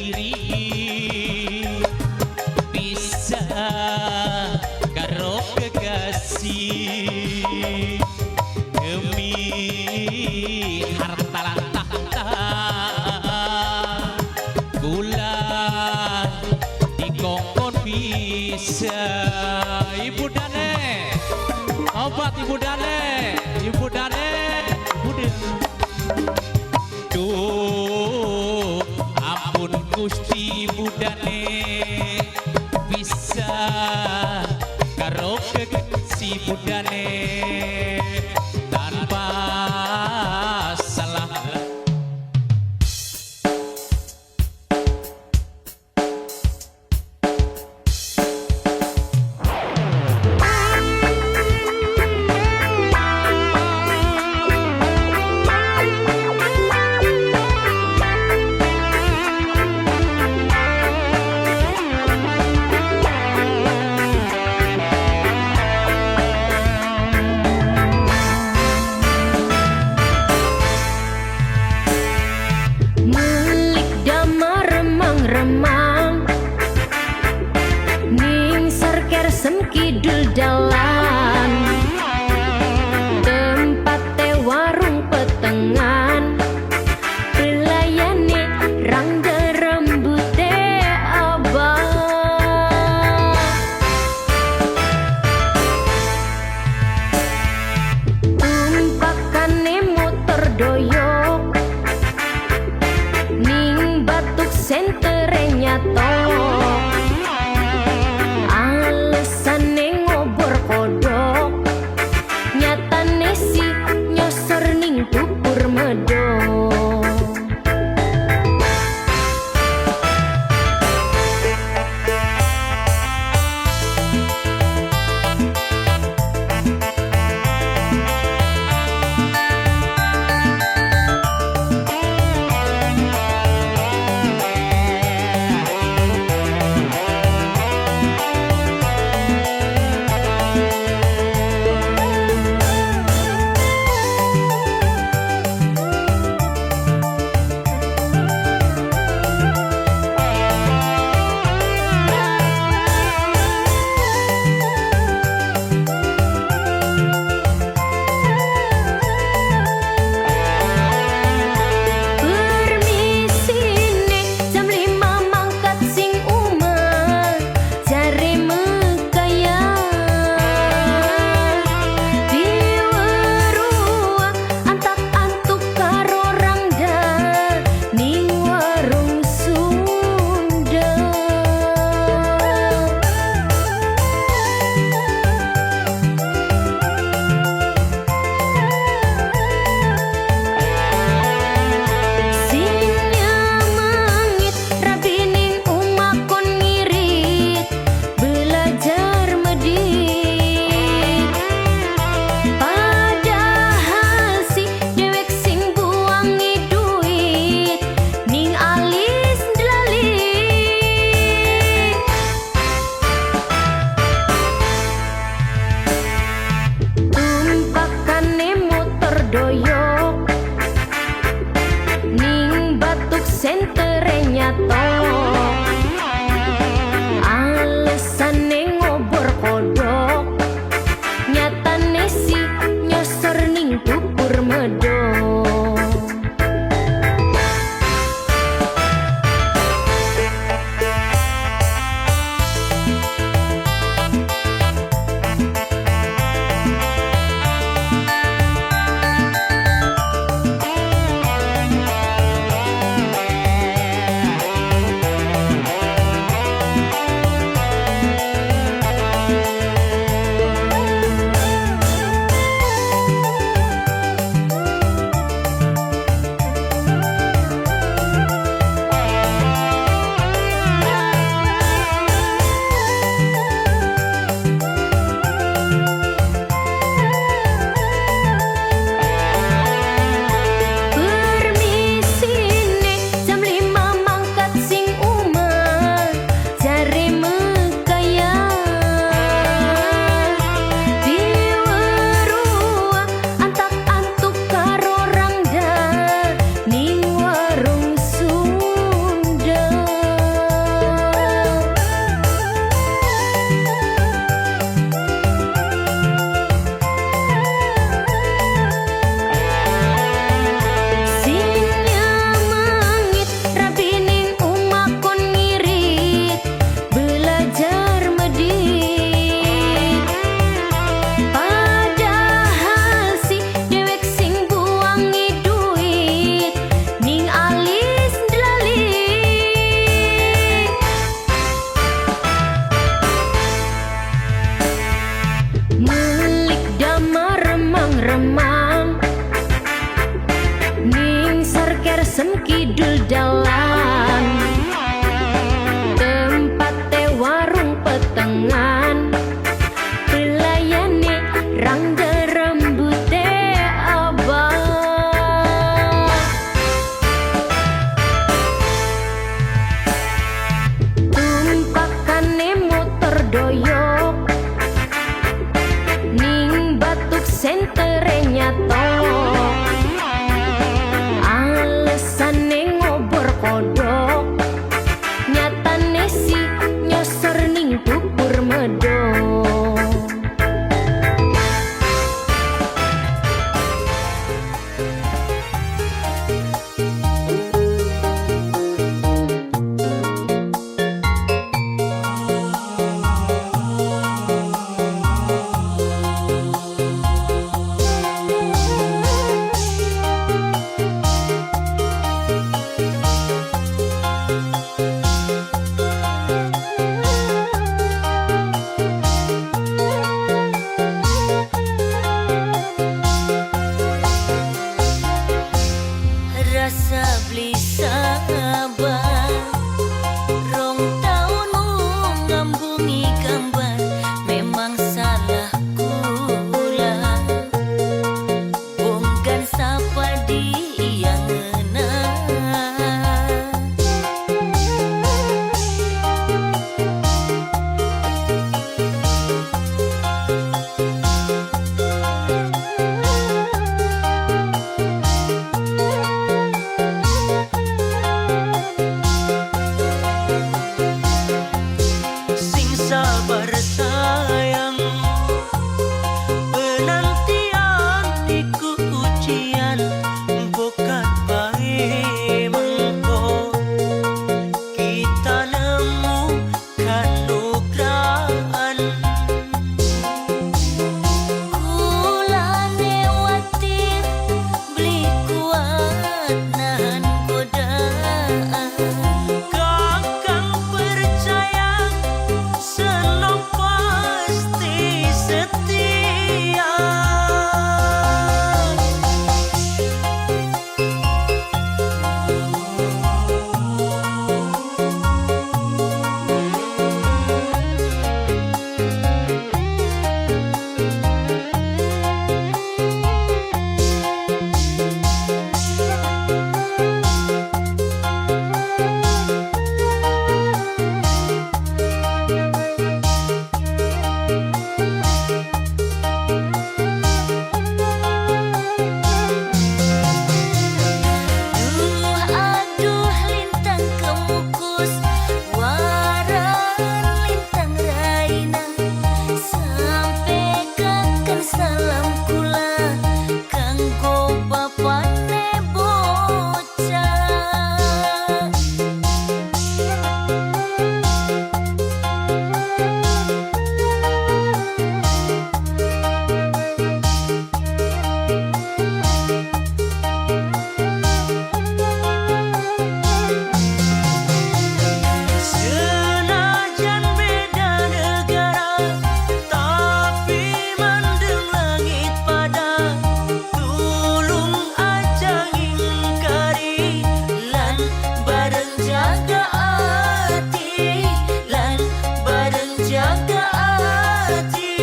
diri bisa karo kekasih demi harta lan tahta kula dikongkon bisa. Ibu Dane obat, Ibu Dane, Ibu Dane, Ibu Dane. Duh, ampun Gusti Ibu Dane bisa karo kekasih Budane tanpa salah. Melik damar remang-remang ning Kersen kidul dalan tempate warung petengan pelayane rangda rambute abang tumpakane motor doyok ning batuk sentere nyatok alesane ngobor kodok nyatane si nyosor ning pupur medok. Permisine jam 5 mangkat sing umah jare mekaya diweruh antak antuk karo rangda ning warung Sunda. Sing nyemengit rabi ning omah kon ngirit belajar medit padahal si dewek sing buangi duit ning alis ndlali tumpakane motor doyok ning batuk sentere nyatok alesane ngobor kodok nyatane si nyosor ning pupur medok. Kidul dalan, tempate warung petengan, pelayane rangga rambute abang. Tumpakane motor doyok ning batuk sentere nyatok, alesane ngobor kodok, nyatane si nyosor ning pupur medok. Rasa beli sabar, rong taun ngambungi gambar, memang salah kula. Bonggan sapa dia ngena. Sing sabar sayang, penantian iku ujian, bukan bae mengko kita nemu kanugrahan. Kula newatir beli kuat nahan godaan. Kakang percaya senang pasti setia. Duh aduh lintang kemukus, waran lintang raina, sampai kaken salam kula kanggo bapane bocah. Senajan beda negara, tapi mendem langit pada. Tulung aja ngingkari, Lan bareng jaga ati, lan bareng jaga ati.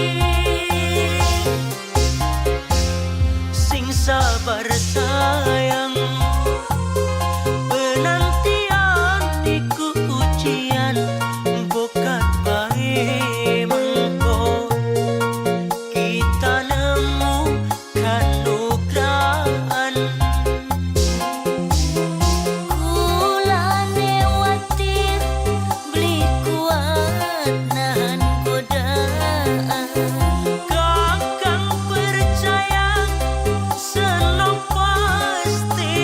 Sing sabar sayang, penantian iku ujian, bukan bae mengko kita nemu kanugrahan. Kula newatir beli kuat nahan godaan. Kakang percaya senang pasti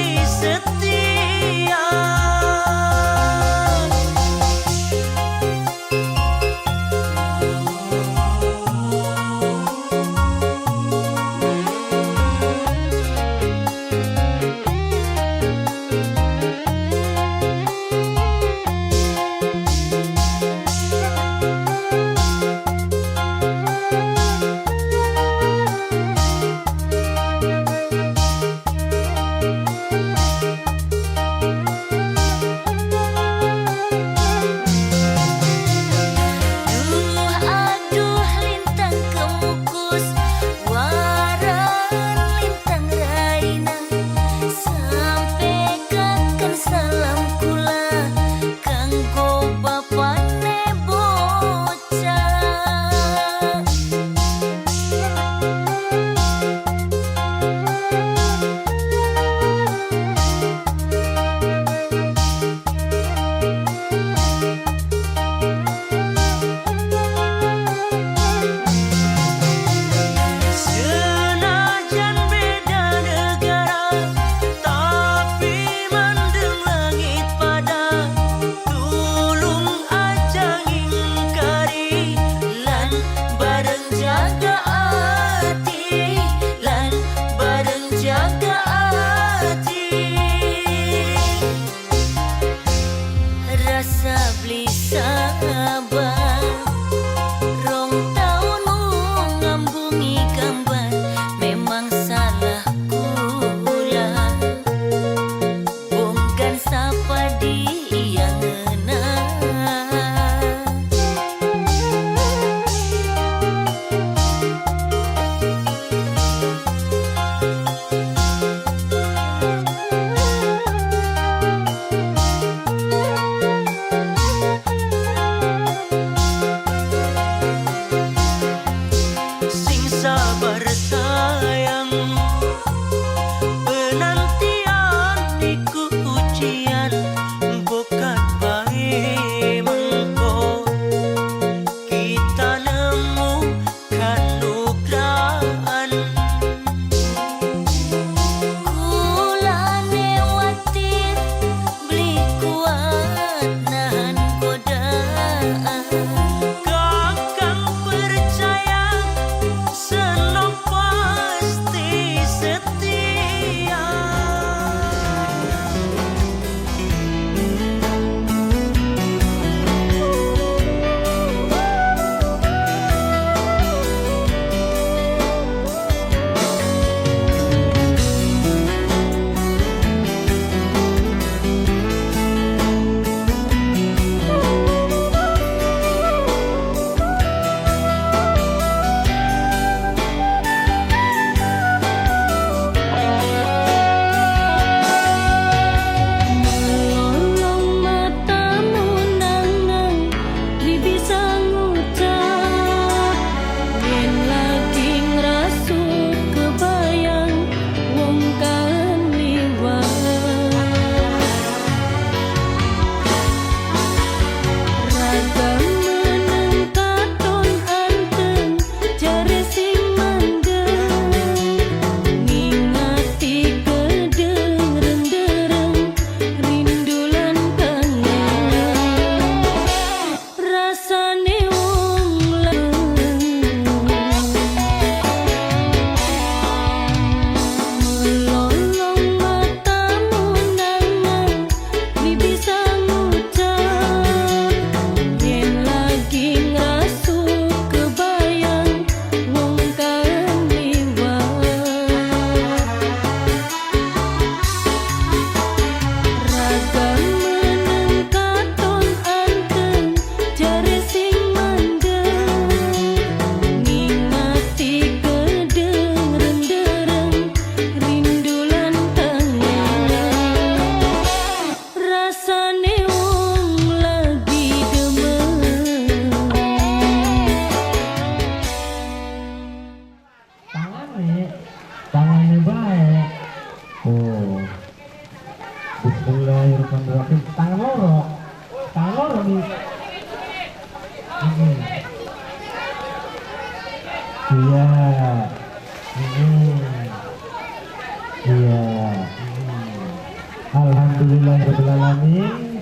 Alhamdulillah rabbil alamin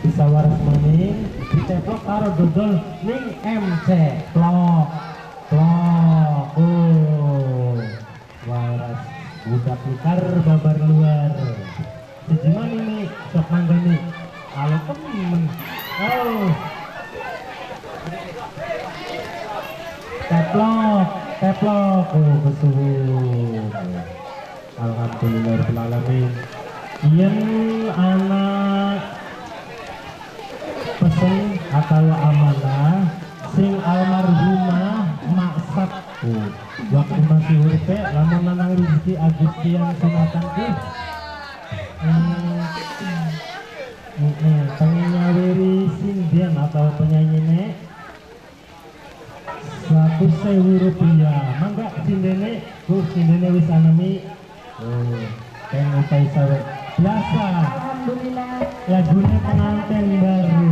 bisa waras maning diteplok karo dodol ning MC plok plok. Oh, waras budak lukar babar luar siji maning nih sok mangga nih alo temen. Oh, teplok teplok. Oh, kesuwun. Alhamdulillah rabbil alamin. Yen anak pesen atau amanah sing almarhumah maksad waktu masih uripe lamun nanang rezeki Agustian sunatan ki pengen nyawiri sinden atau penyanyine 100.000 rupiah. Mangga sindene bu, sindene wis anemi. Oh, pengen upai sawe biasa. Alhamdulillah. Lagunya pengantin baru.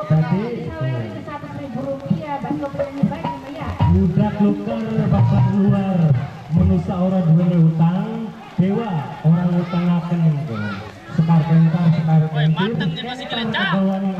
Tadi 100.000 rupiah, bakso penyanyi baik ya. Budak luker bapak luar, menusa ora duweni utang, dewa orang utangaken. Sekar kentar sekar kentir.